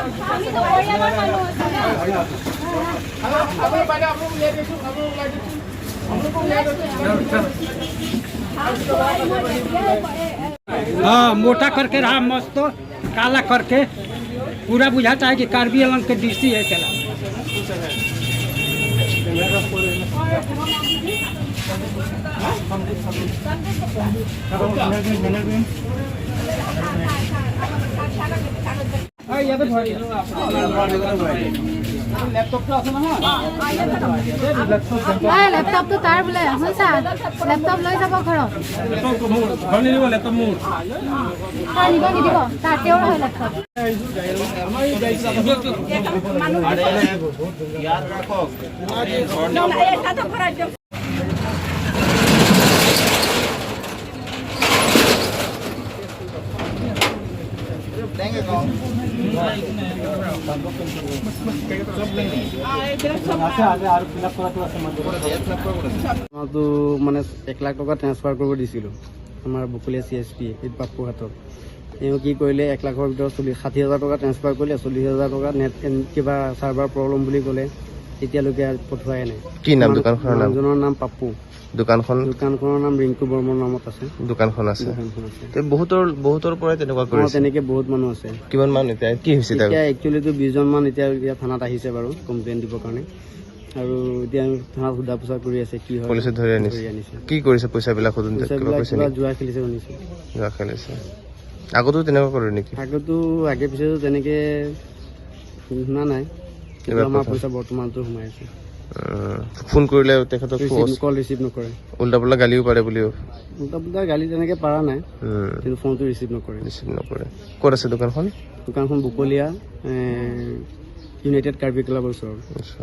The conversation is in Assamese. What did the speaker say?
আমিতো পৰিয়ালৰ মানুহ আছো ন। আপুনি বাইদেউ, আপুনি উলিয়াই দিছোঁ, আপুনি ওলাই দিছোঁ, আপোনালোকো উলিয়াই দিছোঁ। हाँ, मोटा करके रहा, मस्त काला करके, पूरा बुझाता है कि कार्बी आंगलांग के डीसी है चला। লেপটপটো আছে নহয়। নাই, লেপটপটো তাৰ বোলে। শুনিছা, লেপটপ লৈ যাব ঘৰত। ঘৰ নিদিব, লেপটপ মোৰ। তাৰ নিব নিদিব, তাৰ তেওঁৰ হয় লেপটপ। আমাৰ এই গাড়ীটো। ইয়াত ৰাখক। Bank account. আমাৰতো মানে 1 লাখ টকা ট্ৰেন্সফাৰ কৰিব দিছিলোঁ আমাৰ বকুলীয়া চি এছ পি এই পাপ্পুৰ হাতত। তেওঁ কি কৰিলে, 1 লাখৰ ভিতৰত 40, 60 হাজাৰ টকা ট্ৰেন্সফাৰ কৰিলে, 40 হাজাৰ টকা নেট কিবা চাৰ্ভাৰ প্ৰব্লেম বুলি ক'লে, এতিয়ালৈকে পঠোৱাই নাই। কি নাম দোকানখনৰ নাম? মানুহজনৰ নাম পাপ্পু। দোকানখন? দোকানখনৰ নাম ৰিংকু বৰ্মনৰ নামত আছে। দোকানখন আছে। দোকানখন আছে। তে বহুতৰ পৰাই তেনেকুৱা কৰিছে? তেনেকে বহুত মানুহ আছে। কিমান মান? এতিয়া কি হৈছে তাৰ? এতিয়া একচুৱেলিটো 20জনমান এতিয়া এতিয়া থানাত আহিছে বাৰু কমপ্লেইন দিবৰ কাৰণে আৰু এতিয়া থানাত সোধা পোছা কৰি আছে, কি হয়। পুলিচে ধৰি আনিছে? ধৰি আনিছে। কি কৰিছে পইচাবিলাক সোধোতে কিবা পইচাবিলাক কৈছে কিবা নেকি? জুৱা খেলিছে শুনিছোঁ। জুৱা খেলিছে। আগতেও তেনেকুৱা কৰে নেকি? আগতো আগে পিছেতো তেনেকে শুনা নাই, কিন্তু এইবাৰ আমাৰ প্ৰথম। পইচা বৰ্তমানতো সোমাই আছে। ফোন কৰিলে তেখেতক ৰিচিভ কল ৰিচিভ নকৰে। উল্টা পুল্টা গালিও পাৰে বুলিও? উল্টা পুল্টা গালি তেনেকে পাৰা নাই, কিন্তু ফোনটো ৰিচিভ নকৰে। ৰিচিভ নকৰে। ক'ত আছে দোকানখন? দোকানখন বকলীয়া ইউনাইটেড কাৰ্বি ক্লাবৰ ওচৰত। আচ্ছা।